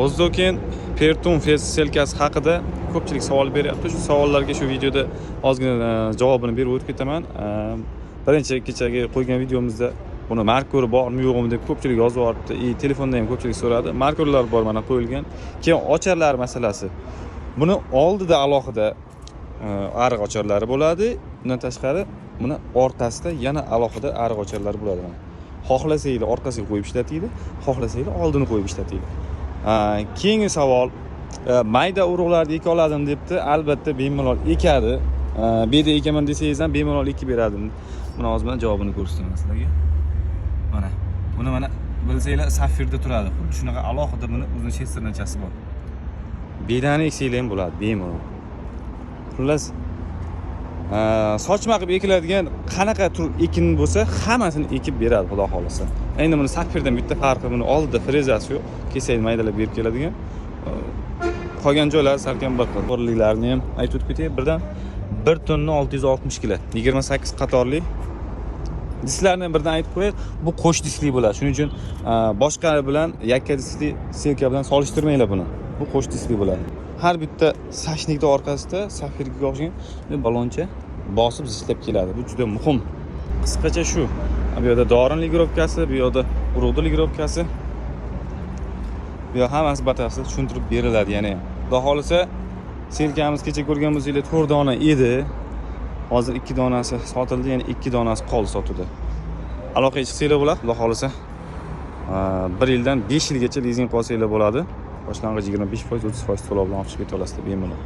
Ozdoken Pertun selkasi haqida ko'pchilik savol beryapti. Shu savollarga shu videoda ozgina javobini berib o'tib ketaman. Birinchi kechagi qo'ygan videomizda buni markori bormi, yo'qmi deb ko'pchilik yozib yuboribdi. И telefonda ham ko'pchilik so'radi. Markerlar bor, mana qo'yilgan. Keyin ocharlar masalasi. Buni oldida alohida ariq ocharlari bo'ladi. Undan tashqari buni orqasida yana alohida ariq ocharlari bo'ladi mana. Xohlasanglar orqasiga qo'yib ishlatinglar, xohlasanglar oldini qo'yib ishlatinglar. Keyingi savol, mayda urug'larni eka oladimi debdi. Albatta bemalol ekadi. Beda ekaman desangiz ham bemalol ekib beradi. Buni hozir mana javobini ko'rsataman sizlarga. Mana buni, mana bilsanglar, Safirda turadi. Xuddi shunaqa alohida buni o'zini шестерня chasi bor. Bedani eksanglar ham bo'ladi bemalol. Xullas, sochma qilib ekiladigan qanaqa tur ekin bo'lsa, hammasini ekib beradi, xudo xohlasa. Endi buni Safirdan bitta farqi, buni oldida frezasi yo'q, kesak maydalab berib keladigan. Qolgan joylari salkam bir xil. To'g'riliklarni ham aytib o'tib ketay birdan: 1 tonna 660 kilo, 28 qatorli. Disklarni birdan aytib qo'yay, bu qo'sh diskli bo'ladi. Shuning uchun boshqa bilan, yakka diskli selka bilan solishtirmanglar buni. Bu qo'sh diskli bo'ladi. Har bitta сошник ni orqasida Safirga o'xshagan baloncha bosib zichlab keladi. Bu juda muhim. Qisqacha shu. Bu yerda dorini регулировка si, bu yerda urug'ni регулировка si, bu yer hammasi batafsil tushuntirib beriladi yana ham. Xudo xohlasa, selkamiz kecha ko'rgan bo'lsanglar, to'rt dona edi. Hozir ikki donasi sotildi, yana ikki donasi qoldi sotuvda. Aloqaga chiqsanglar bo'ladi, xudo xohlasa. 1 yildan 5 yilgacha lizing olsanglar bo'ladi. Boshlang'ich 25%, 30% to'lov bilan olib chiqib keta olasizlar bemalol.